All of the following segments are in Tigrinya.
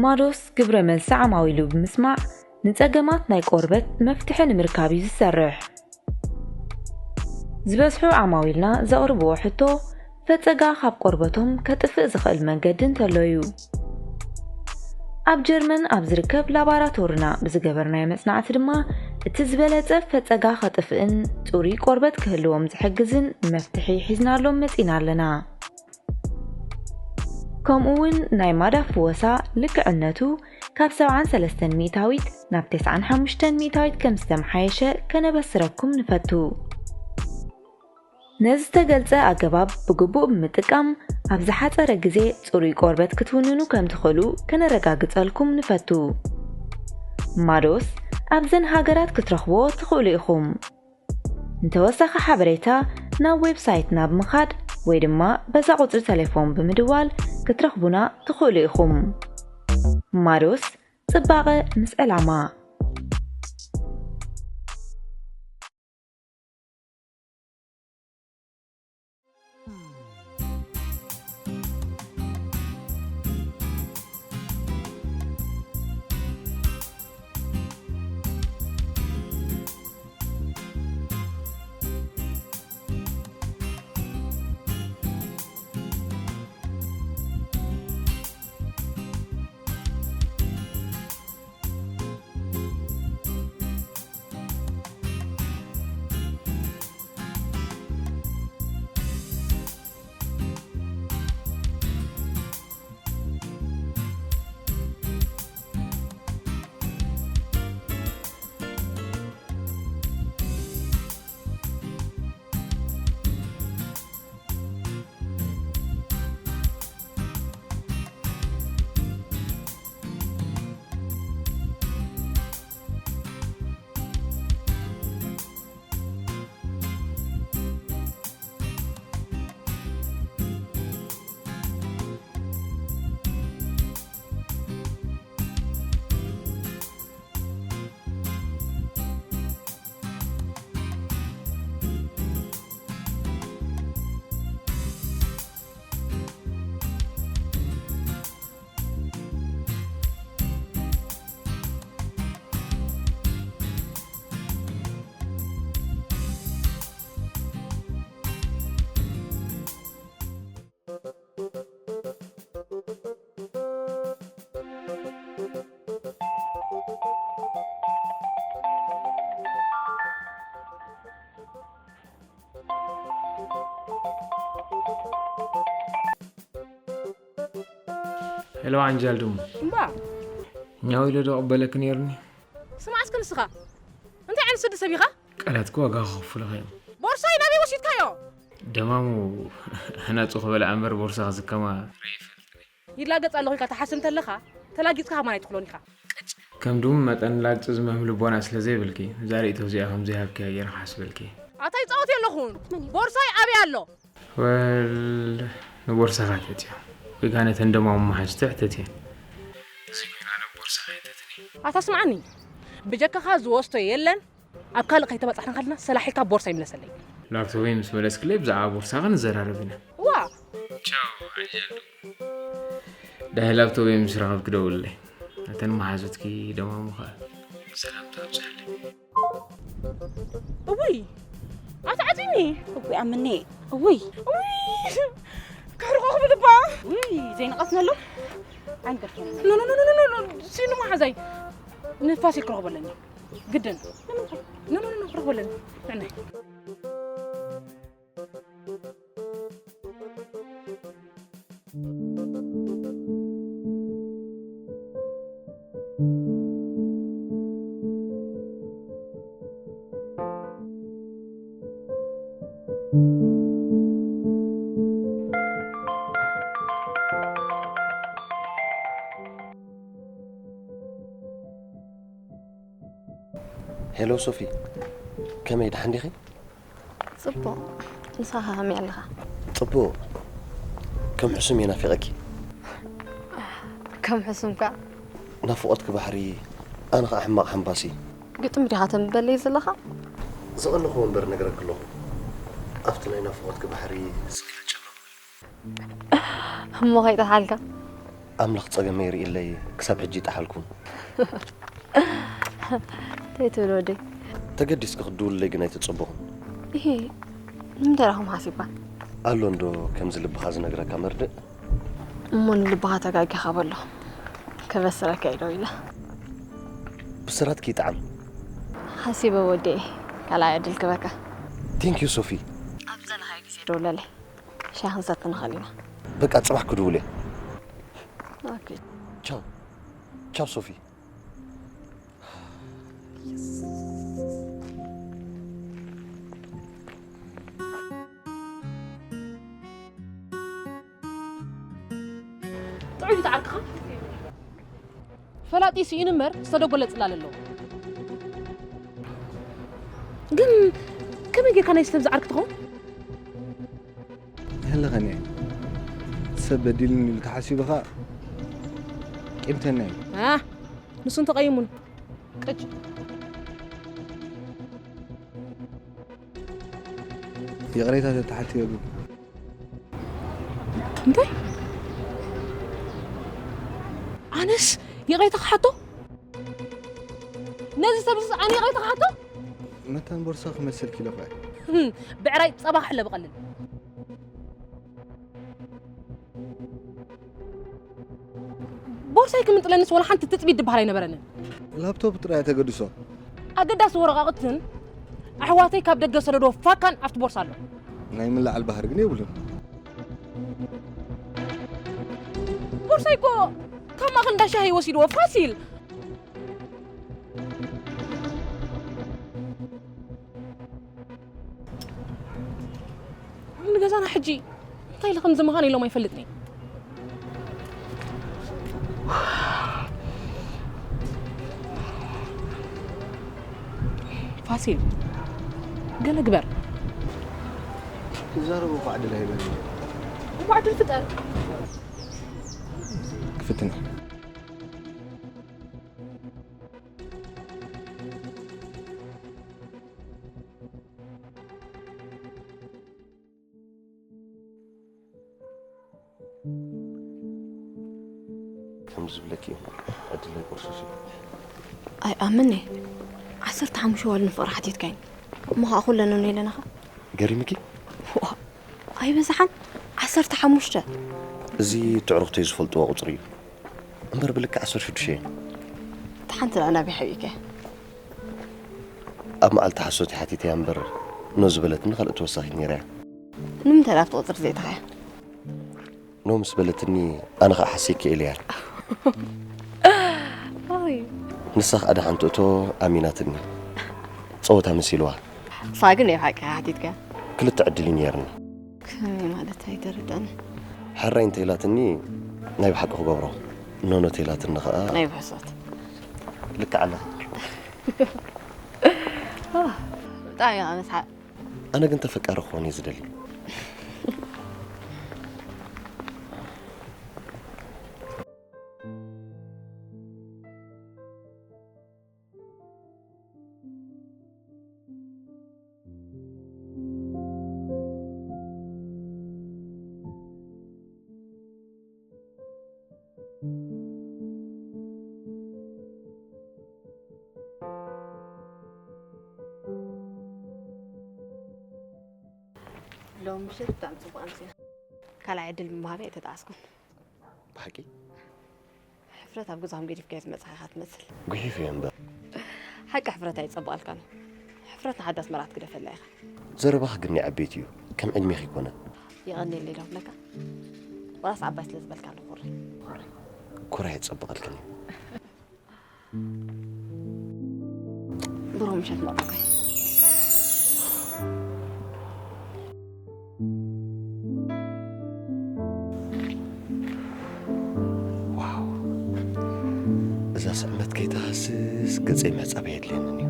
ማዶስ ግብረ መልሲ ዓማዊሉ ብምስማዕ ንጸገማት ናይ ቆርበት መፍትሒ ንምርካብ እዩ ዝሰርሕ። ዝበዝሑ ዓማዊልና ዘቕርብዎ ሕቶ ፈጸጋ ካብ ቆርበቶም ከጥፍእ ዝኽእል መንገዲ እንተሎ እዩ። ኣብ ጀርመን ኣብ ዝርከብ ላባራቶርና ብዝገበርናዮ መጽናዕቲ ድማ እቲ ዝበለጸ ፈጸጋ ከጥፍእን ጽሩይ ቆርበት ክህልዎም ዝሕግዝን መፍትሒ ሒዝናሎም መጺና ኣለና። ከምኡ እውን ናይ ማዳ ፍወሳ ልክዕነቱ ካብ ሰብዓን ሰለስተን ሚእታዊት ናብ ተስዓን ሓሙሽተን ሚእታዊት ከም ዝተመሓየሸ ከነበስረኩም ንፈቱ። ነዚ ዝተገልጸ ኣገባብ ብግቡእ ብምጥቃም ኣብ ዝሓጸረ ግዜ ጽሩይ ቆርበት ክትውንኑ ከም ትኽእሉ ከነረጋግጸልኩም ንፈቱ። ማዶስ ኣብዘን ሃገራት ክትረኽብዎ ትኽእሉ ኢኹም። ንተወሳኺ ሓበሬታ ናብ ዌብሳይትና ብምኻድ ወይ ድማ በዛ ቁጽሪ ተሌፎን ብምድዋል ክትረኽቡና ትኽእሉ ኢኹም። ማዶስ ጽባቐ ምስ ዕላማ። ሄሎ ኣንጀል ድሙ። እምባ። ኛው ኢለ ዶ ቅበለክ ነይርኒ? ስማዕ እስከ ንስኻ። እንታይ ዓይነት ስዲ ሰብ ኢኻ? ቃላትኪ ዋጋ ክኸፍሉኻ እዮም። ቦርሳይ ናበይ ወሲድካዮ? ደማሙ ሃናጹ ክበልዓ እምበር ቦርሳ ክዝከማ ይፈልጥኒ። ይላገጽ ኣለኹ ኢልካ ትሓስብ እንተለኻ፣ ተላጊጽካ ከማን ኣይትኽሎን ኢኻ። ቅጭ። ከም ድሙ መጠን ላግጺ ዝምህም ልቦና ስለ ዘይብልኪ፣ እዛ ርእይቶ እዚኣ ከም ዘይሃብክያ ገይረ ክሓስበልኪ። ኣታ ይጻወት የለኹን። ቦርሳይ ኣበይ ኣሎ? ወል፣ ንቦርሳኻ ትሕትዮ። ወይ ከኣ ነተን ደማሙ መሓዙቲ ሕተትየን። እዚ ኮይና ኣነ ቦርሳኻ ይሕተትኒ። ኣታ ስምዓኒ፣ ብጀካኻ ዝወስዶ የለን። ኣብ ካልእ ከይተባጻሕና ከለና ሰላሕ ኢልካ ቦርሳ ይምለሰለይ። ላፕቶበይ ምስ መለስክለይ ብዛዕባ ቦርሳኻ ንዘራረብ ኢና። ዋ! ቻው፣ ኣንጀል። ዳሂ ላፕቶበይ ምስ ረኸብኪ ደውልለይ። ነተን መሓዙትኪ ደማሙ ኸኣ ሰላምታ ኣብጽሐለይ። እውይ! ኣታ ዓጺኒ! እውይ፣ ኣምኔ! እውይ! እውይ! ከሕርቆ ክብል እባ! ውይ፣ ዘይንቐትነሉ? ኣይንገርፈን። ኖ፣ ኖ፣ ኖ፣ ኖ፣ ኖ፣ ኖ፣ ሲኑ መሓዛይ። ንፋስ ኢል ክረኽቦ ኣለኒ። ግድን። ኖ፣ ኖ፣ ኖ፣ ኖ፣ ክረኽቦ ኣለኒ። ንዕናይ። ሄሎ ሶፊ፣ ከመይ፣ ደሓን ዲኺ? ጽቡቕ። ንስኻ ከ ከመይ ኣለኻ? ጽቡቕ። ከም ሕሱም እየ ናፊቐኪ። ከም ሕሱምካ? ናፍቖትኪ ባሕሪ፣ ኣነ ኸኣ ሕማቕ ሓምባሲ። ግጥሚ ዲኻ ተንብበለይ ዘለኻ? ዝቐነኹዎ እምበር ነግረኪ ኣለኹ። ኣብቲ ናይ ናፍቖትኪ ባሕሪ ስቕለ ጨለኹ። እሞ ከይጠፍኣልካ? ኣምላኽ ጸገመይ ርእይለይ ክሳብ ሕጂ ይጠሓልኩ። እንታይ ትብል ወደይ? ተገዲስኪ ክትድውልለይ ግን ኣይተጸበኹን። እሂ፣ ንምንታይ ዲኹም ሓሲብካ? ኣሎ እንዶ ከምዚ ልብኻ ዝነግረካ መርድእ? እሞ ንልብኻ ተጋጊኻ በሎ። ከበስረካ ኢሎ ኢለ። ብስራትኪ ይጥዓም። ሓሲበ ወደይ፣ ካልኣይ ዕድል ክበካ። Thank you ሶፊ። ኣብ ዝደለኻዮ ግዜ ደውለለይ። ሻሂ ክንሰቲ ንኽእል ኢና። በቃ ጽባሕ ክድውል እየ። ኦኬ። ቻው። ቻው ሶፊ። ጥዑይ እዩ ጻዕርክኻ። ፈላጢ ስኢኑ እምበር ዝተደጎለ ጽላል ኣለዎ። ግን ከመይ ጌርካ ናይ ሰብ ዝዓርክ ትኸውን? ይህልኸኒ እየ። ሰብ በዲሉኒ ኢሉ ተሓሲቡ ኸኣ ቂምተኛ እዩ። ኣ፣ ንሱ እንተቐይሙን ቅጭ። ይቕሬታ ተተሓትየሉ። እንታይ? ኣነስ ይቕሬታ ክሓቶ? ነዚ ሰብስ ኣነ ይቕሬታ ክሓቶ? መታን ቦርሳ ክመስል ኪሎ ኸ? ህም፣ ብዕራይ ጸባ ክሕለብ ቀልል። ቦርሳይ ክምንጥለንስ ወላ ሓንቲ ትጽቢት ድበሃል ኣይነበረንን። ላፕቶፕ ጥራይ ተገድሶ። ኣገዳሲ ወረቓቕትን ኣሕዋተይ ካብ ደገ ሰደዶ ፋካን ኣብቲ ቦርሳ ኣሎ። ናይ ምልዓል ባህሪ ግን የብሉን። ቦርሳይ እኮ ካብ ማእከል እንዳ ሻሂ ወሲድዎ ፋሲል። ንገዛና ሕጂ እንታይ ኢሉ ከም ዝመኻን ኢሎም ኣይፈልጥን እየ። ፋሲል፣ ገለ ግበር። ክዛረብ እኮ ዕድል ኣይበኒ። እኮ ዕድል ፍጠር። ክፍትን እየ። ከም ዝብለኪ እዩ። ዕድለይ ቁርሱስ እዩ። ኣይኣምን እየ። ዓሰርተ ሓሙሽተ ዋሉ ንፍቕሪ ሓቲትካይን። እሞ ኸዓ ኩለና ነይለናኻ። ገሪምኪ? ዋ፣ ኣይበዝሓን? ዓሰርተ ሓሙሽተ። እዚ ትዕርኽተይ ዝፈልጥዎ ቁፅሪ እዩ። እምበር ብልክዕ ዓሰርተ ሽዱሽተ እየን። እታ ሓንቲ ደኣ ናበይ ሓቢእካያ? ኣብ መዓልቲ ሓሶት እየ ሓቲተያ እምበር፣ ኖ ዝበለትኒ ካልእ ተወሳኺት ነይራ እያ። ንምንታይ ኣብቲ ቁፅሪ ዘይተኻያ? ኖ ምስ በለትኒ፣ ኣነ ኸኣ ሓሲክ ኢለያ። ኣይ። ንሳ ኸኣ ደሓን ትእቶ ኣሚናትኒ። ጸወታ መሲልዋ። ንሳ ግን ናይ ብሓቂ ሓቲትካ? ክልተ ዕድል እዩ ነይርኒ። ከመይ ማለት ኣይተረዳእን። ሕራይ እንተ ኢላትኒ፣ ናይ ብሓቂ ክገብሮ። ኖ ኖ ተኢላትኒ ኸኣ ናይ ብሕሶት። ልክዕ ኣለኺ። ኣህ፣ ብጣዕሚ ኢኻ መስሓቕ። ኣነ ግን ተፈቃሪ ክኾን እየ ዝደሊ። ሎሚ ምሸት ብጣዕሚ ጽቡቕ ኣምሲና። ካልኣይ ዕድል ብምሃበይ ኣይተጣዓስኩን። ብሓቂ? ሕፍረት ኣብ ገዛኹም ገዲፍካዮ ዝመጻኻ ኢኻ ትመስል። ጉሒፍ እየ እምበር። ሓቂ ሕፍረት ኣይጸብቐልካን እዩ። ሕፍረት ንሓዳስ መርዓት ግደፈላ ኢኻ። ዘረባኺ ግን ናይ ዓበይቲ እዩ። ከም ዕድሜኺ ኣይኮነን። የቐንየለይ ዶ ክብለካ? ዋላስ ዓባይ ስለ ዝበልካኒ ኩሪ። ኩሪ ኣይጸብቐልክን እዩ። ብሩህ ምሸት መቐቀይ። ዋው፣ እዛ ስዕመት ከይትሃስስ ገጸይ ምሕጻብ ኣየድልየንን እዩ።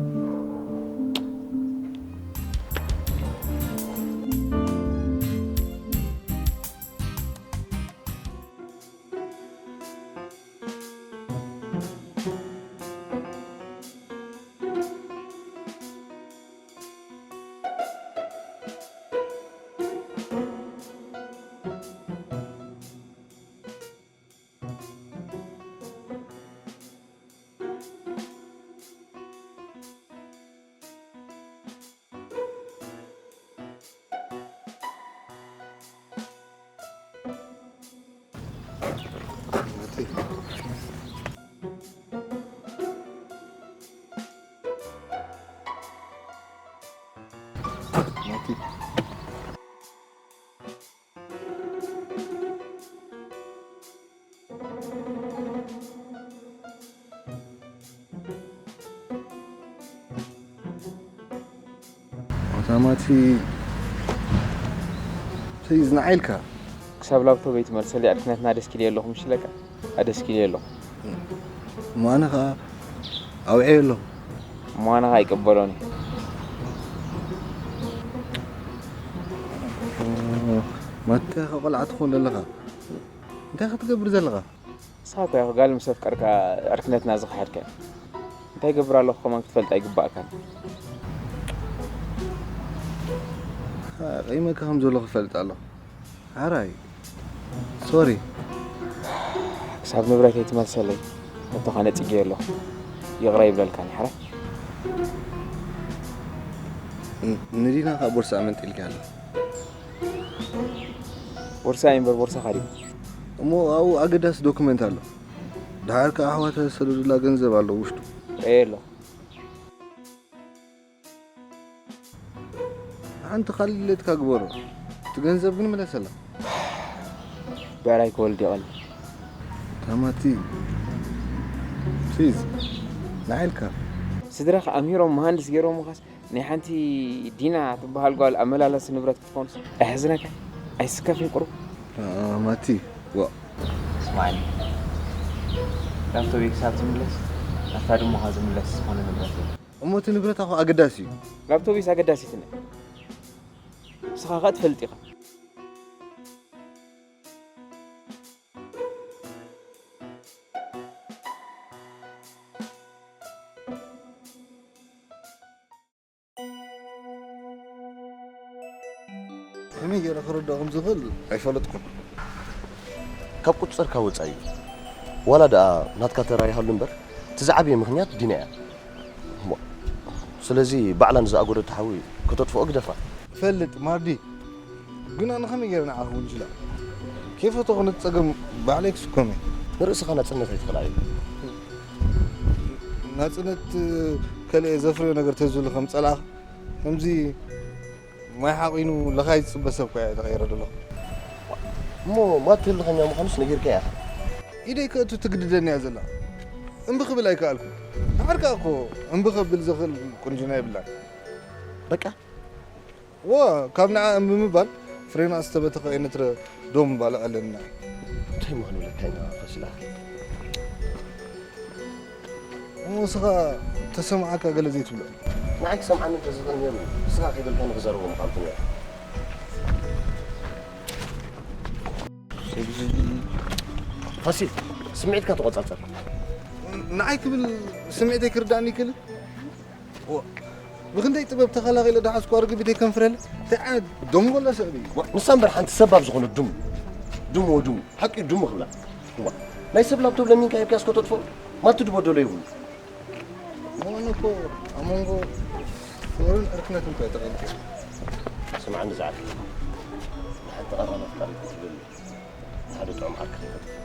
ኣታ ማቲ፣ ፕሊዝ ንዓይ ኢልካ። ክሳብ ላፕቶፕ ኣይትመልሰለይ ኣድክነትና ደስ ኪልየ ኣለኹ፣ ምሽ ኢለካ? ኣደስ ኪልየ ኣለኹ። እሞ ኣነ ኸኣ ኣውዕየ ኣለኹ። እሞ ኣነ ኸኣ ኣይቅበሎን እየ። ማቲ፣ ቆልዓ ትኾን ዘለኻ። እንታይ ክትገብር ዘለኻ? ንስኻ እኮ ኢኻ ጓል ምስ ኣፍቀርካ ዕርክነትና ዝኸሓድካ። እንታይ ገብር ኣለኹ ከማን ክትፈልጥ ኣይግባእካን። ኣቐይመካ ከም ዘለኹ እፈልጥ ኣለኹ። ሓራይ። ሶሪ። ክሳብ ንብረተይ ትመልሰለይ፣ ሕቶኻ ነጺገዮ ኣለኹ። ይቕረ ይብለልካኒ፣ ሓራይ። ን-፣ ንዲና ከኣ ቦርሳ መንጢልካያ ኣላ። ቦርሳ እምበር ቦርሳኻ ድዩ? እሞ ኣብኡ ኣገዳሲ ዶክመንት ኣሎ። ደሓር ከኣ ኣሕዋታ ዝሰደዱላ ገንዘብ ኣሎ ውሽጡ። ርእየ ኣለኹ። ሓንቲ ካልእ ድሌትካ ግበሮ። እቲ ገንዘብ ግን ምለሰላ። ብዕራይ ክወልድ ይቐል። ታማቲ፣ ፕሊዝ፣ ንዓይ ኢልካ። ስድራኻ ኣምሂሮም መሃንድስ ገይሮምኻስ ናይ ሓንቲ ዲና ትበሃል ጓል ኣመላላሲ ንብረት ክትኮንስ ኣየሕዝነካ? ኣይስከፍን ቁሩብ? አ፣ ማቲ፣ ዋ። ስማዕኒ፣ ላፕቶፕ ክሳብ ትምለስ፣ ናብታ ድሞኻ ዝምለስ ዝኾነ ንብረት የለን። እሞ እቲ ንብረት ኣኹ ኣገዳሲ እዩ። ላፕቶፕስ ኣገዳሲት እያ። ንስኻ ኸኣ ትፈልጥ ኢኻ። ከመይ ገይረ ክርድኦ ከም ዝኽእል ኣይፈለጥኩን። ካብ ቁጽጽርካ ወጻኢ እዩ። ዋላ ደኣ ናትካ ተራ ይሃሉ እምበር፣ እቲ ዝዓበየ ምኽንያት ዲና እያ። እሞ፣ ስለዚ ባዕላ ንዝኣጎደቶ ሓዊ ከተጥፍኦ ግደፋ። እፈልጥ፣ ማርዲ። ግን ኣነ ከመይ ገይረ ንዓኻ ክውንጅላ? ከይፈተኹ ነቲ ጸገም ባዕለይ ክስከሞ እየ። ንርእስኻ ናጽነት ኣይትኽልኣዮ። ናጽነት ከልኤ ዘፍርዮ ነገር ተዝህሉ ከም ጸላእኻ፣ ከምዚ ማይ ሓቒኑ ለኻይ ዝጽበ ሰብ እኮ እየ ተቐይረ ዘለኹ። እሞ ማቲ ህልኸኛ ምዃኑስ ነጊርካያ ኢኻ። ኢደይ ከእቱ ትግድደኒ እያ ዘላ። እምቢ ክብል ኣይከኣልኩን። ደሓር ከኣ እኮ እምቢ ከብል ዘኽእል ቁንጅና የብላን። በቃ። ዋ፣ ካብ ንዓ እምቢ ምባል ፍሬና ዝተበተኸ ኣይነትረ ዶ ምባል ኣለና። እንታይ ምዃኑ ኢለካ ኢና ፈሲላ። እሞ ንስኻ ተሰምዓካ ገለ ዘይትብሎ? ንዓይ ክሰምዓኒ እንተዝኽእል ነይሩ፣ ንስኻ ከይበልካኒ ክዛረቦ ምዃንኩ ነይሩ። ፋሲል፣ ስምዒትካ ተቖጻጸር። ንዓይ ክብል ስምዒተይ ክርዳእኒ ይክእል? ዋ፣ ብኽንደይ ጥበብ ተኸላኺለ ደሓስኩ ኣርግቢተይ ከንፍረለ? እንታይ ዓይነት ደንጎላ ሰብ እዩ? ዋ፣ ንሳ እምበር ሓንቲ ሰብ ኣብ ዝኾነ ድሙ። ድሙ ወድሙ። ሓቂ ድሙ ክብላ። ዋ፣ ናይ ሰብ ላፕቶፕ ለሚንካ ሂብካያስ ከተጥፍኦ? ማቲ ድበደሎ የብሉ። እሞ ኣነ እኮ ኣብ መንጎ ፍቕርን ዕርክነትን እኮ እየ ተቐይርኩ። ስምዓኒ ዝዓርከይ፣ ንሓንቲ ቀራን ኣፍቃሪት ክትብል ንሓደ ጥዑም ዓርኪ ከይተጥፍእ።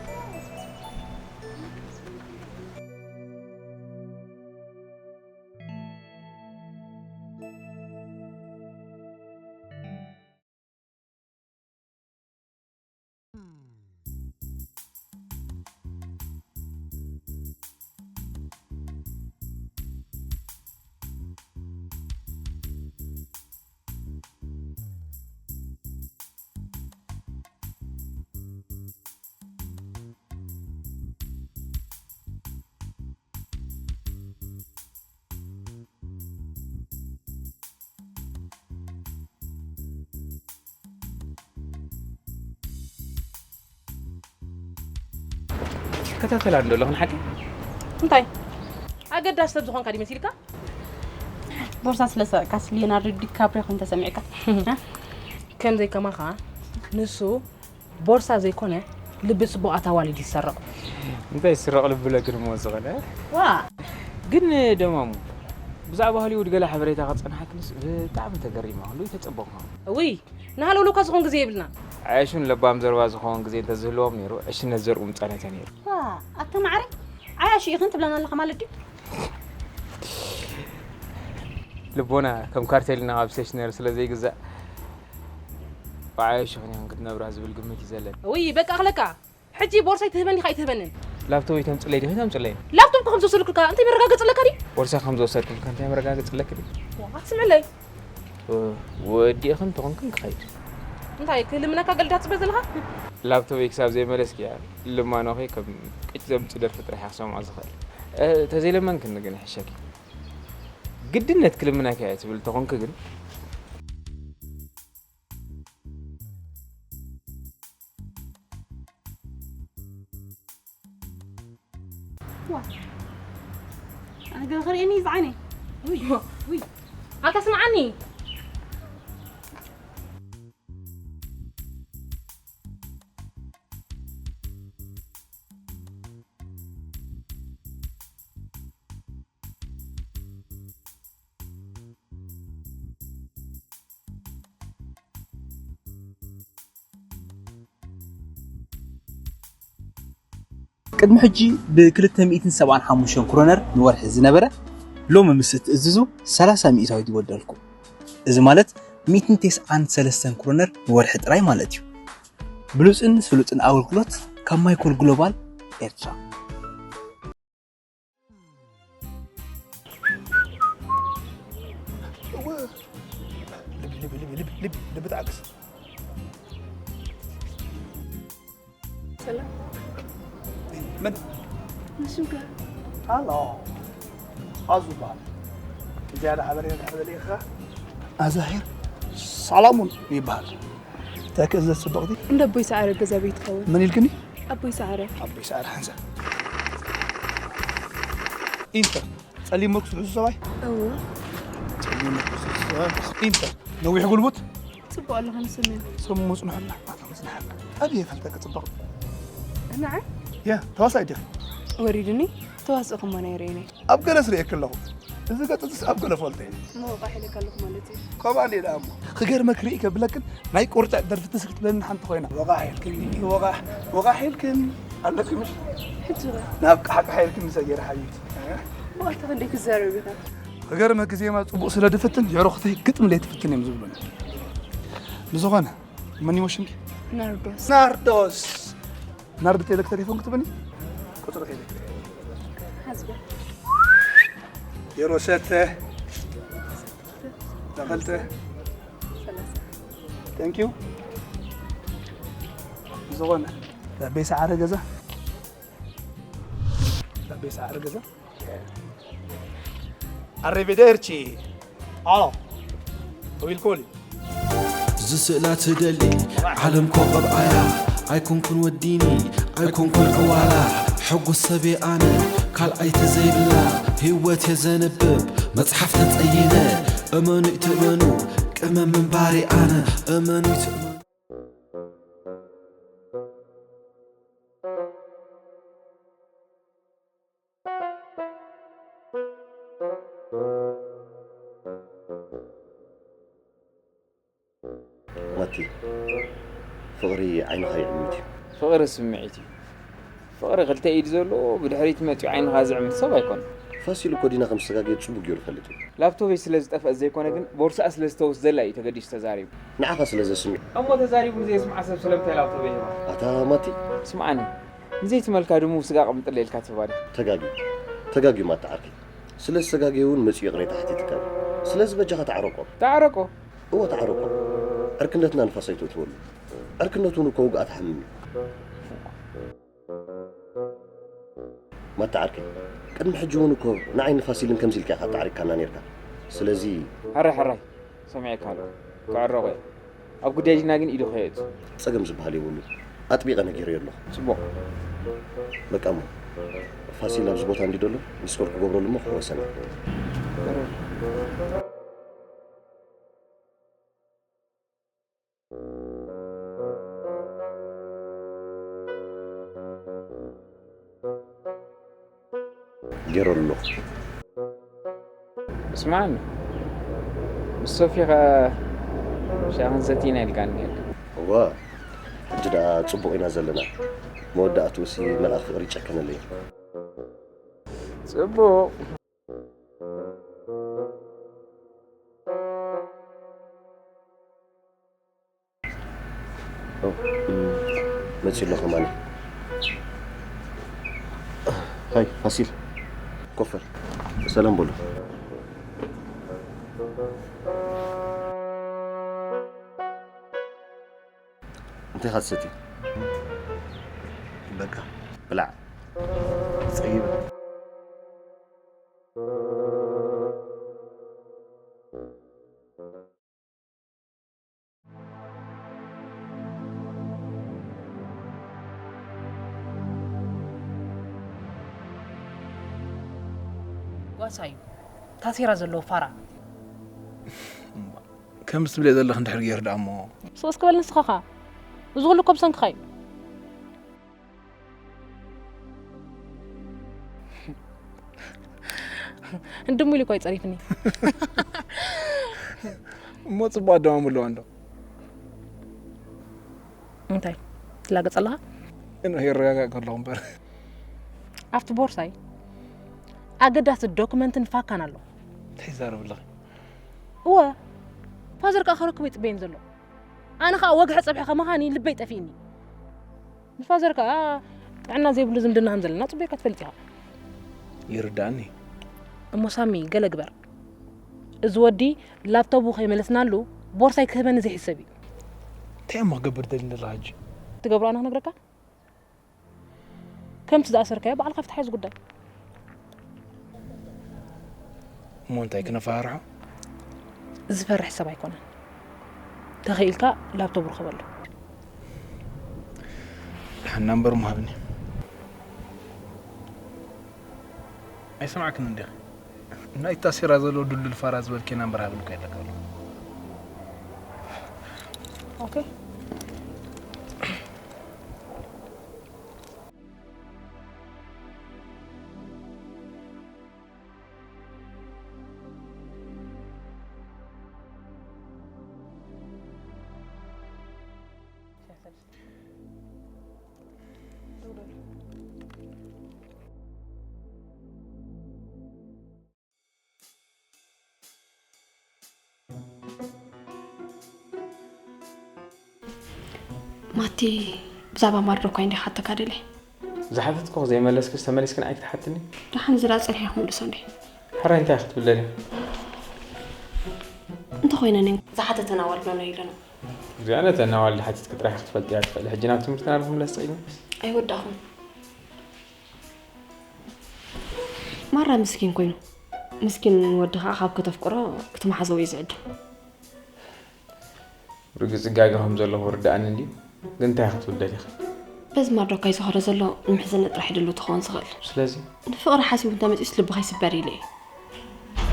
ይከታተላ እንዶ ኣለኹ ንሓቂ። እንታይ? ኣገዳሲ ሰብ ዝኾንካ ድዩ መሲልካ? ቦርሳ ስለ ሰረቅካስ ሊዮናርዶ ዲካፕሪዮ ከም ተሰሚዕካ? ከም ዘይከማኻ ንሱ ቦርሳ ዘይኮነ ልቢ ጽቡቓት ኣዋልድ ይሰረቕ። እንታይ ይስረቕ ልቢ ለግን እሞ ዝኾነ? ዋ! ግን ደማሙ፣ ብዛዕባ ሆሊውድ ገለ ሓበሬታ ከጸንሓክንስ ብጣዕሚ ተገሪመ፣ ኩሉ ይተጸበቕኩ። እውይ፣ ንሃለውለውካ ዝኾን ግዜ የብልናን። ዓያሹን ለባም ዘረባ ዝኾን ግዜ እንተዝህልዎም ነይሩ፣ ዕሽነት ዘርኡ ምጻነተ ነይሩ። ዋ፣ ኣታ ማዕረ፣ ዓያሹ ኢኽን ትብለና ኣለኻ ማለት ድዩ? ልቦና ከም ካርቴልና ኣብ ስቴሽነሪ ስለ ዘይግዛእ፣ ብዓያሹ ክንክን ክትነብራ ዝብል ግምት እዩ ዘለኒ። ውይ በቃ ኣኽለካ። ሕጂ ቦርሳይ ትህበኒ ካ ኣይትህበንን? ላፕቶፕ ይተምፅለይ ዲኺ ተምፅለይ? ላፕቶፕ ከም ዝወሰድኩልካ እንታይ መረጋገፂ ኣለካ ድዩ? ቦርሳ ከም ዝወሰድኩልካ እንታይ መረጋገፂ ኣለኪ ድዩ? ዋ ስምዕለይ። ወዲእኽን እንተኾንክን ክኸይድ። እንታይ ክልምነካ ገለ ዳትፅበ ዘለኻ? ላፕቶፕ ክሳብ ዘይመለስክያ ልማኖኺ ከም ቅጭ ዘምፅ ደርፊ ጥራሕ እያ ክሰምዖ ዝኽእል። ተዘይለመንክኒ ግን ይሕሸኪ። ግድነት ክልምነካ እየ ትብል ተኾንኪ ግን ዋ ኣነ ገለ ክርእየኒ እዩ ዝዓይነይ ውይ ውይ ኣታ ስምዓኒ ቅድሚ ሕጂ ብ ክልተ ሚእትን ሰብዓን ሓሙሽተን ክሮነር ንወርሒ ዝነበረ ሎሚ ምስ እትእዝዙ ሰላሳ ሚእታዊት ይወደልኩም። እዚ ማለት ሚእትን ተስዓን ሰለስተን ክሮነር ንወርሒ ጥራይ ማለት እዩ። ብሉጽን ስሉጥን ኣገልግሎት ካብ ማይኮል ግሎባል ኤርትራ። ልቢ ልቢ ልቢ ልቢ ልቢ ልቢ ተዓግስ። ሰላም መን? ንስምከ? ሃሎ ኣዙ ይበሃል። ዝያዳ ሓበሬታ እንድሕር ደሊኻ ኣዛሄር ሰላሙን ይበሃል። እንታይ ክእዘዝ ጽብቕቲ? እንዳ ኣቦይ ሰዓረ ገዛ ቤት ይኸውን። መን ኢልክኒ? ኣቦይ ሰዓረ። ኣቦይ ሰዓረ ሓንሳብ። ኢንተር። ጸሊም መርኩስ ዝሕዙ ሰብኣይ? እወ። ጸሊም መርኩስ ዝሕዙ ሰብኣይ። ኢንተር። ነዊሕ ጉልቡት? ጽቡቕ ኣለኹ ንስሜን። ጽሙ ጽንሑና። ኣቶም ጽንሓና። ኣበይ እፈልጠኪ ጽብቕቲ? ንዓ? ያ፣ ተዋሳእ ዲኺ? ወሪዱኒ። ተዋስኦ ከማና ይርእየኒ። ኣብ ገለ ስርኤኪ ኣለኹ። እዚ ገጽስ ኣብ ገለ ፈልጦ እየ። እሞ ወቓሕ ኢለካ ኣለኹ ማለት እዩ። ከምኣ እንድየ ደኣ እሞ። ክገርመኪ ርኢ ከብለክን ናይ ቁርጭዕ ደርፊ ትስኪ ትብለኒ ሓንቲ ኮይና። ወቓሕ ኢልክኒ፣ ወቓሕ፣ ወቓሕ ኢልክን ኣለኪ ምሽ? ሕጂ ኸ? ናብ ቃሕቃሕ ኢልክኒ ሰጊረ ሓቢብቲ። ብቐጥታ ክንደይ ትዛረብ ኢኻ? ክገርመኪ ዜማ ጽቡቕ ስለ ድፍትን የዕሩኽተይ ግጥም ለይትፍትን እዮም ዝብሉኒ። ብዝኾነ መን ይሞ ሽምኪ? ናርዶስ። ናርዶስ። ናርዲ ቴሌክ ተሌፎን ክትብኒ ቁፅሪ ከይደ ሓዝበ ዜሮ ሰተ ተኸልተ ተንኪዩ ዝኾነ ቤት ሰዓረ ገዛ ቤት ሰዓረ ገዛ ኣሬቬደርቺ ኣሎ ዊልኮሊ ዝስእላ ትደሊ ዓለም ኮኸብ ኣያ ኣይኮንኩን ወዲኒ ኣይኮንኩን ዕዋላ ሕጉስ ሰብየ ኣነ ካልኣይ ተዘይብላ ህይወት የዘንብብ መጽሓፍ ተጸይነ እመኑ ይትእመኑ ቅመም ምንባሪ ኣነ እመኑ ይትእመኑ ማቲ ፍቕሪ ዓይንኻ ይዕምት እዩ። ፍቕሪ ስምዒት እዩ። ፍቕሪ ክልተ ኢድ ዘለዎ ብድሕሪት መፂኡ ዓይንኻ ዝዕምት ሰብ ኣይኮነን። ፋሲል እኮ ዲና ከም ዝተጋገየት ፅቡቅ ገይሩ ይፈልጥ እዩ። ላፕቶበይ ስለ ዝጠፍአት ዘይኮነ ግን ቦርስኣ ስለ ዝተወስደላ እዩ ተገዲሱ ተዛሪቡ። ንዓኻ ስለ ዘስምዕ። እሞ ተዛሪቡ ንዘየስምዓ ሰብ ስለምንታይ ላፕቶበይ ሂባ? ኣታ ማቲ። ስምዓኒ። ንዘይትመልካ ድሙ ስጋ ኣቕምጥለይ ኢልካ ትህባ ዲኻ? ተጋግዩ። ተጋግዩ ማቲ ዓርከይ። ስለ ዝተጋገየ እውን መጺኡ ይቕሬታ ሓቲቱካ እዩ። ስለዚ በጃኻ ተዓረቆ። ተዓረቆ? እወ ተዓረቆ። ዕርክነትና ንፋስ ኣይተእትወሉ። ዕርክነት እውን እኮ ውግኣት ሓምም እዩ። ማታ ዓርከይ፣ ቅድሚ ሕጂ እውን እኮ ንዓይ ንፋሲልን ከምዚ ኢልካ ኢኻ ኣታዓሪቅካና ነይርካ። ስለዚ። ሕራይ ሕራይ፣ ሰሚዐካ ኣለኹ። ክዕረቑ እየ። ኣብ ጉዳይ ዲና ግን ኢዱ ከየእቱ። ጸገም ዝበሃል የብሉን። ኣጥቢቐ ነጊረዮ ኣለኹ። ጽቡቕ። በቃ እሞ፣ ፋሲል ኣብዚ ቦታ እንድዩ ዘሎ፣ ሚስኮል ክገብረሉ እሞ ክሕወሰና። ገይረሉ ኣለኹ። ስምዓኒ፣ ምስ ሶፊ ኸ ሻሂ ክንሰቲ ኢና ኢልካኒ ነይርካ። እወ፣ ሕጂ ደኣ ጽቡቕ ኢና ዘለና። መወዳእትኡሲ መልኣኽ ፍቕሪ ይጨከነለይ። ጽቡቕ። መፂኡ ኣሎ ከማን። ሃይ ፋሲል፣ ኮፈር ሰላም በሎ። እንታይ ኢኻ ትሰቲ? በቃ ብላዕ። ጸይብ። ጓሳ እዩ ታሴራ ዘለዎ ፋራ። ከምዚ ትብልዮ ዘለኺ እንድሕር ገይሩ ደኣ እሞ። ስቕ እስኪ በል ንስኻ ኸኣ። እዚ ኩሉ እኮ ብሰንክኻ እዩ። እንድሙ ኢሉ እኮ እዩ ጸሪፍኒ። እሞ ጽቡቕ ኣደማምልዋ እንዶ። እንታይ ትላገጽ ኣለኻ? እኖ የረጋጋእ ከለኹ እምበር። ኣብቲ ቦርሳይ ኣገዳሲ ዶክመንትን ፋካን ኣሎ። እንታይ ይዛረብ ኣለኺ? እወ ፋዘር ከኣ ክረክቦ ይጽበየን ዘሎ። ኣነ ከኣ ወግሐ ጸብሒ ከማኻኒ ልበይ ጠፊእኒ። ንፋዘር ከኣ ጥዕና ዘይብሉ ዝምድና ከም ዘለና ጽቡቕ ኢልካ ትፈልጥ ኢኻ። ይርዳእኒ። እሞ ሳሚ ገለ ግበር። እዚ ወዲ ላፕቶቡ ከይመለስናሉ ቦርሳይ ክህበኒ ዘይሕሰብ እዩ። እንታይ እሞ ክገብር ደሊ ዘለኻ ሕጂ? ትገብሮ ኣነ ክነግረካ? ከምቲ ዝኣሰርካዮ ባዕልካ ፍትሓዮ እዚ ጉዳይ። እሞ እንታይ ክነፈራርሖ? ዝፈርሕ ሰብ ኣይኮነን። ተኽኢልካ ላፕቶብ ርኸበሉ። ደሓና እምበር እሞ ሃብኒ። ኣይሰማዕክን እንዲኺ? ናይ ታሲራ ዘሎ ድልዱል ፋራ ዝበልኪ ናምበር ሃብኒ እኮ ኣለካ። ኦኬ። ማቲ ብዛዕባ ማርዶ እኳ እንዲኻ ሓተካ ደልየ። ዝሓተትኩኺ ዘይመለስክስ ተመሊስክን ኣይክትሓትኒ? ደሓን ዝላ ጸኒሐ ክምልሶ እንዴ። ሕራይ እንታይ ክትብለኒ? እንተኾይነ ነን ዝሓተተን ኣዋልድ ነን ኢለና። እዚኣ ነተን ኣዋልድ ሓቲትኪ ጥራሕ ክትፈልጥያ ትኽእሊ። ሕጂ ናብ ትምህርትና ንኽምለስ ጸጊምክስ? ኣይወዳእኹን። ማራ ምስኪን ኮይኑ ምስኪን ወዲ ከዓ ካብ ከተፍቅሮ ክትመሓዘው እዩ ዝዕድም። ርግጽ ጋገ ከም ዘለኹ ርድኣኒ እንድዩ፣ ግን እንታይ ክትብል ደሊኺ? በዚ ማርዶካይ ዝኸዶ ዘሎ ንምሕዝነት ጥራሕ እዩ ድሉ ትኸውን ዝኽእል። ስለዚ? ንፍቕሪ ሓሲቡ እንተመጺኡስ ልቡ ከይስበር ኢለ እየ።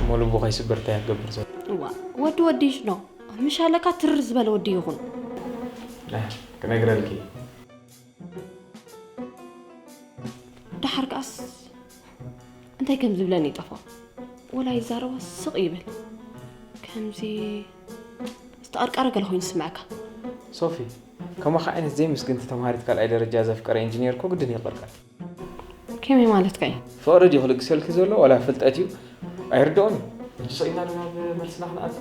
እሞ ልቡ ከይስበር እንታይ ክገብር ዘሎ? እዋ፣ ወዲ ወዲ ይሽኖ። ምሽ ኣለካ ትርር ዝበለ ወዲ ይኹን። ኣህ፣ ክነግረልኪ እየ። ደሓር ከኣስ እንታይ ከም ዝብለኒ ይጠፍኦ። ወላ ይዛረቦ ስቕ ይብል። ከምዚ ዝተቐርቀረ ገለ ኮይኑ ዝስምዐካ። ሶፊ፣ ከማኺ ዓይነት ዘይምስግንቲ ተምሃሪት ካልኣይ ደረጃ ዘፍቀረ ኢንጂነር እኮ ግድን የቕርቀር። ከመይ ማለትካ እዩ? ፍቕሪ ድዩ ክልግሰልኪ ዘሎ ዋላ ፍልጠት እዩ? ኣይርድኦን እዩ። ሕጂ ሰቒልና ዶ ናብ መልስና ክንኣቱ?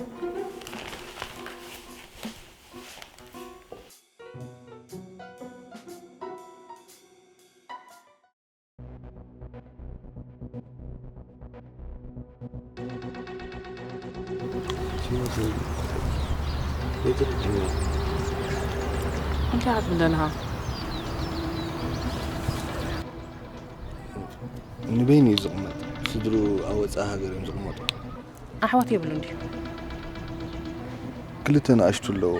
እንታይ ክትብል ደለኻ? ንበይኑ እዩ ዝቕመጥ። ስድርኡ ኣብ ወፃኢ ሃገር እዮም ዝቕመጡ። ኣሕዋት የብሉን ድዩ? ክልተ ንኣሽቱ ኣለዎ።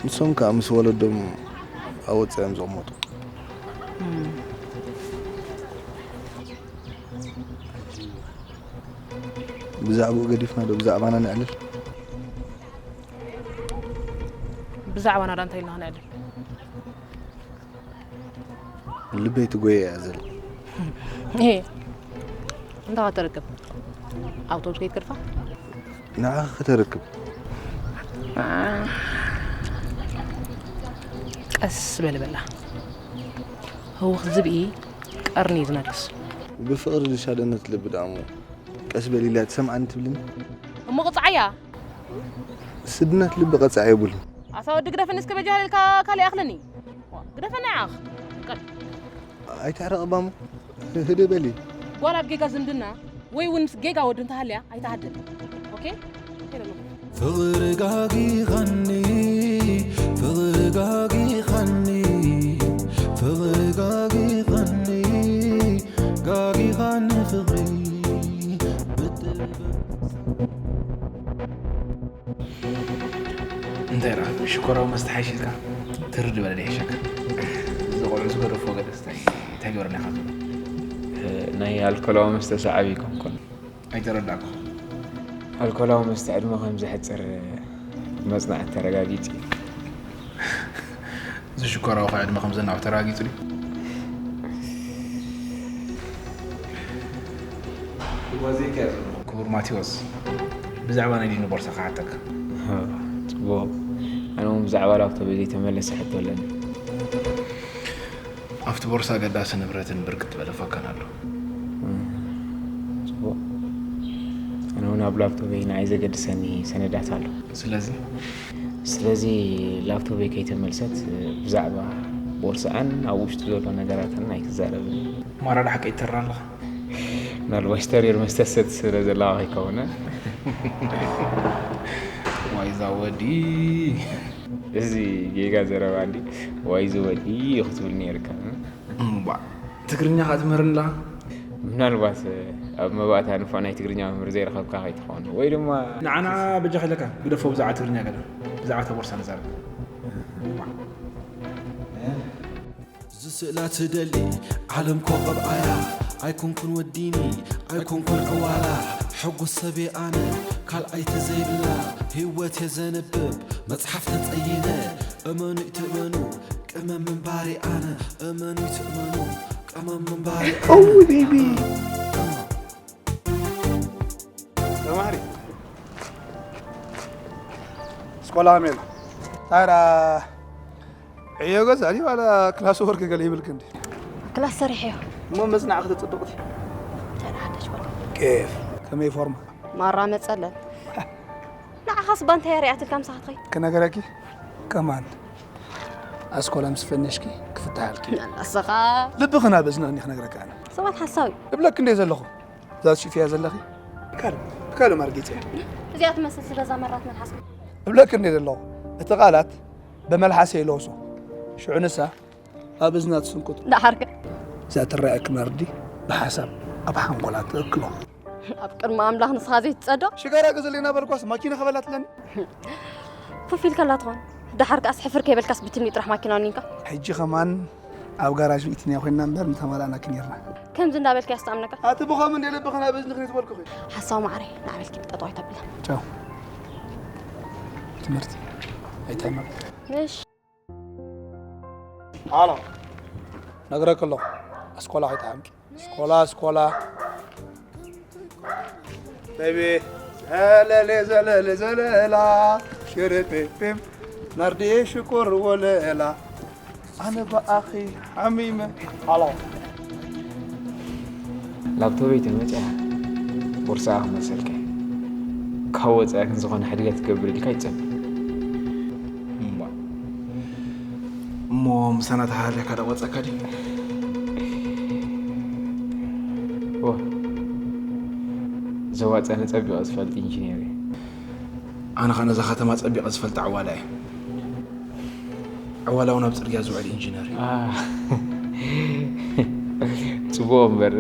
ንሶም ከኣ ምስ ወለዶም ኣብ ወጻኢ እዮም ዝቕመጡ። ብዛዕባኡ ገዲፍና ዶ ብዛዕባና ነዕልል? ብዛዕባና ዳ እንታይ ኢልና ክነዕልል? ልበይ ትጎየ እያ ዘላ። እሄ እንታይ ከተርክብ? ኣውቶቡስ ከይትገድፋ? ንዓኺ ከተርክብ። ቀስ በሊ በላ። ህውኽ ዝብኢ ቀርኒ እዩ ዝነክስ። ብፍቕሪ ዝሻደነት ልቢ ደኣ እሞ ቀስ በሊ ኢላ ትሰምዓኒ ትብልኒ? እሞ ቅጽዓያ። ስድነት ልቢ ቀጻዒ የብሉን። ሳወዲ ግደፈኒ እስከ በጃ ሃለልካ ካልእ ይኣኽለኒ። ዋ፣ ግደፈኒ ዓኽ። ቀል- ኣይትሕረቕ ባሙ። ህደ በሊ። ጓል ኣብ ጌጋ ዝምድና ወይ እውን ምስ ጌጋ ወዲ እንተሃልያ ኣይትሃድን። ኦኬ? ኦኬ በሉ። ፍቕሪ ጋጊኻኒ ፍቕሪ ጋጊኻኒ ፍቕሪ ጋጊኻኒ ጋጊኻኒ ፍቕሪ ብትብል እንታይ ደኣ ሽኮራዊ መስተ ሓይሽ ኢልካ ትርድ በለ ይሕሸካ። እዚ ቆልዑ ዝገደፍዎ ገለ ስታይ እንታይ ገበረና ኢኻ ትብሎ? ናይ ኣልኮላዊ መስተ ሰዓቢ ኣይኮንኩን። ኣይተረዳእኩ። ኣልኮላዊ መስተ ዕድመ ከም ዘሕፅር መፅናዕቲ ተረጋጊፁ እዩ። እዚ ሽኮራዊ ከ ዕድመ ከም ዘናውሕ ተረጋጊፁ ድዩ? ክቡር ማቴዎስ፣ ብዛዕባ ናይ ዲኑ ቦርሳ ክሓተካ። ጽቡቕ። ኣነ እውን ብዛዕባ ላፕቶፕ ዘይተመለሰ ሕቶ ኣለኒ። ኣብቲ ቦርሳ ኣገዳሲ ንብረትን ብርክት ዝበለ ፋካን ኣሎ። ጽቡቕ። ኣነ እውን ኣብ ላፕቶፕ ንዓይ ዘገድሰኒ ሰነዳት ኣሎ። ስለዚ ስለዚ ላፕቶፕ ከይተመልሰት ብዛዕባ ቦርሳኣን ኣብ ውሽጡ ዘሎ ነገራትን ኣይትዛረብን። ማራ ሓቂ ይተራ ኣለኻ። ምናልባሽ ተሪር መስተ ሰቲ ስለ ዘለዋ ከይከውነ። ዋይዛ ወዲ። እዚ ጌጋ ዘረባ እንዲ ዋይዚ ወዲ ክትብል ነይርካ። እምባ ትግርኛ ከኣ ትምህርኒ ኣለኻ። ምናልባት ኣብ መባእታ ንፉዕ ናይ ትግርኛ መምህር ዘይረኸብካ ከይትኸውን ወይ ድማ ንዓና በጃ ከለካ ግደፎ ብዛዕባ ትግርኛ ገለ ብዛዕባ ተቦርሳ ንዛረብ። ዝስእላ ትደሊ ዓለም ኮኸብ ኣያ ኣይኮንኩን ወዲኒ ኣይኮንኩን ዕዋላ ሕጉስ ሰብየ ኣነ ካልኣይ ተዘይብላ ህይወት የዘንብብ መጽሓፍ ተጸይነ እመኑ ይትእመኑ ቅመም ምንባሪ ኣነ እመኑ ይትእመኑ ቅመም ምንባሪ Oh, baby. ተማሃሪ ስኮላ ሜላ ታራ ዕዮ ገዛ ድዩ ዋላ ክላስ ወርክ ገለ ይብልክ እንዲ ክላስ ሰሪሐዮ እሞ መጽናዕ ክተጽድቕ ድዩ ተናሓደሽ በል ኬፍ ከመይ ፎርማ ማራ መጸለን ንዓኻስ ባንታ እያ ሪኣትልካ ምሳኻ ትኸይድ ክነገረኪ ከማን ኣስኮላ ምስ ፈነሽኪ ክፍትሓልኪ ንስኻ ልብኽን ኣብ እዝንኽን ክነግረካ ኣነ ሰባት ሓሳዊ እብለክ እንደ ዘለኹ እዛ ትሽፍያ ዘለኺ ብካል ብካል ማርጌጽ እያ እዚኣ ትመስል ስለ እዛ መራት መልሓስካ እብለክ እንደ ዘለኹ እቲ ቃላት ብመልሓሰ ይለውሶ ሽዑ ንሳ ኣብ እዝና ትስንቅጡ ደሓርከ እዛ ትረኣየክ መርዲ ብሓሳብ ኣብ ሓንጎላ ትእክሎ ኣብ ቅድሚ ኣምላኽ ንስኻ ዘይትጸድቕ ሽጋራ ገዘለና በልኳስ ማኪና ከበላትለኒ ፉፍ ኢልከላ ትኾን ደሓር ከኣስ ሕፍር ከይበልካስ ብትኒ ጥራሕ ማኪና ወኒንካ ሕጂ ከማን ኣብ ጋራጅ ሪኢትንያ ኮይና እምበር ምተማላእናኪ ነርና ከምዚ እንዳበልካ ያስተኣምነካ ኣቲ ብኸም እንደ ልብኽን ኣብ እዝንኽን ትበልኩኺ ሓሳዊ ማዕረይ ንዓበልኪ ጠጠዋይ ተብላ ቻው ትምህርቲ ኣይታይማ ምሽ ኣሎ ነግረክ ኣለኹ ኣስኮላ ከይትሓምቂ ስኮላ ስኮላ ቤቢ ዘለለ ዘለላ ሽርፒፒም ናርዲ ሽኮር ወለላ ኣነ ብኣኺ ሓሚመ ኣሎ ላፕቶበይ ተመፅያ ቦርሳኣ ክመልሰልካ እየ ካብ ወፃኢ ግን ዝኾነ ሕድገት ክገብር ኢልካ ይፀብ እሞ እሞ ምሳና ተሃልያ ካልእ ወፀካ ድዩ ዘዋፀኒ ፀቢቐ ዝፈልጥ ኢንጂነር እዩ ኣነ ኸ ነዛ ከተማ ፀቢቐ ዝፈልጥ ዕዋላ እየ ዕዋላ እውን ኣብ ፅርግያ ዝውዕል ኢንጂነር እዩ ፅቡቕ እምበር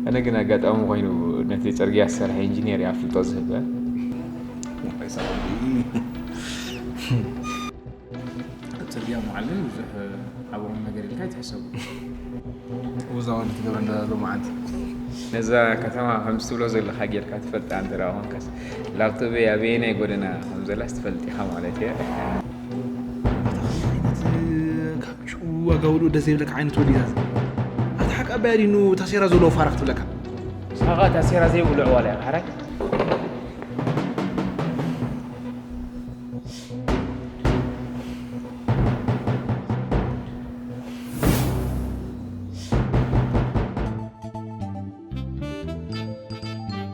ኣነ ግን ኣጋጣሚ ኮይኑ ነቲ ፅርግያ ዝሰርሐ ኢንጂነር እያ ፍልጦ ዝህበ ፅርግያ መዓል ግን ብዙሕ ዓብሮም ነገር ኢልካ ኣይትሕሰቡ ውዛዋን ትገብረ እንዳ ሎማዓንቲ ነዛ ከተማ ከምዚ ትብሎ ዘለካ ጌርካ ትፈልጣ እንተ ደኣ ኮንካስ ላፕቶበይ ኣበየናይ ጎደና ከም ዘላስ ትፈልጥ ኢኻ ማለት እየ ካብ ሽኡ ኣጋውልኡ ደስ ዘይብለካ ዓይነት ወዲታት ኣታ ሓቂ ኣባያ ዲኑ ታሴራ ዘለዎ ፋራ ክትብለካ ሳኻ ታሴራ ዘይብሉ ዕዋላ እያ ሓራይ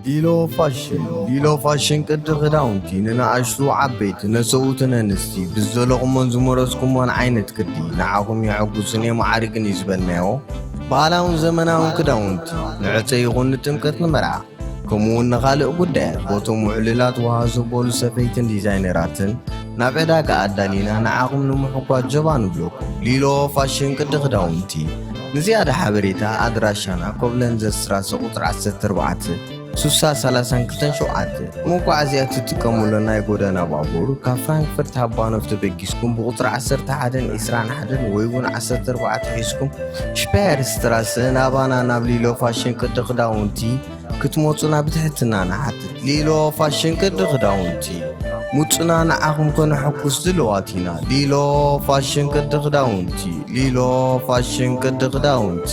ሊሎ ፋሽን። ሊሎ ፋሽን ቅዲ ክዳውንቲ ንንኣሽቱ ዓበይቲ፣ ነሰውትን ኣንስቲ፣ ብዝደለኹሞን ዝመረጽኩሞን ዓይነት ቅዲ ንዓኹም የሐጉስን የማዕርግን እዩ ዝበልናዮ። ባህላውን ዘመናውን ክዳውንቲ ንዕጸ ይኹን ንጥምቀት ንመርዓ፣ ከምኡውን ንኻልእ ጉዳያት ቦቶም ውዕሉላት ወሃ ዘበሉ ሰፈይትን ዲዛይነራትን ናብ ዕዳጋ ኣዳሊና ንዓኹም ንምሕጓዝ ጀባ ንብለኩም። ሊሎ ፋሽን ቅዲ ክዳውንቲ። ንዝያዳ ሓበሬታ ኣድራሻና ኮብለንዘ ስትራሰ ቁጽሪ ዓሰርተ ኣርባዕተ፣ ስሳ ሰላሳን ክልተን ሸውዓተ። መጓዓዝያ እትጥቀሙሉ ናይ ጎደና ባቡር ካብ ፍራንክፈርት ሃባኖፍ ተበጊስኩም ብቁጽሪ ዓሰርተ ሓደን ዕስራን ሓደን ወይ እውን ዓሰርተ ኣርባዕተ ሒዝኩም ሽፓየር ስትራሰ ናባና ናብ ሊሎ ፋሽን ቅዲ ክዳውንቲ ክትመጹና ብትሕትና ንሓትት። ሊሎ ፋሽን ቅዲ ክዳውንቲ። ምጹና ንዓኹም ከነሐጉስ ድልዋት ኢና። ሊሎ ፋሽን ቅዲ ክዳውንቲ። ሊሎ ፋሽን ቅዲ ክዳውንቲ።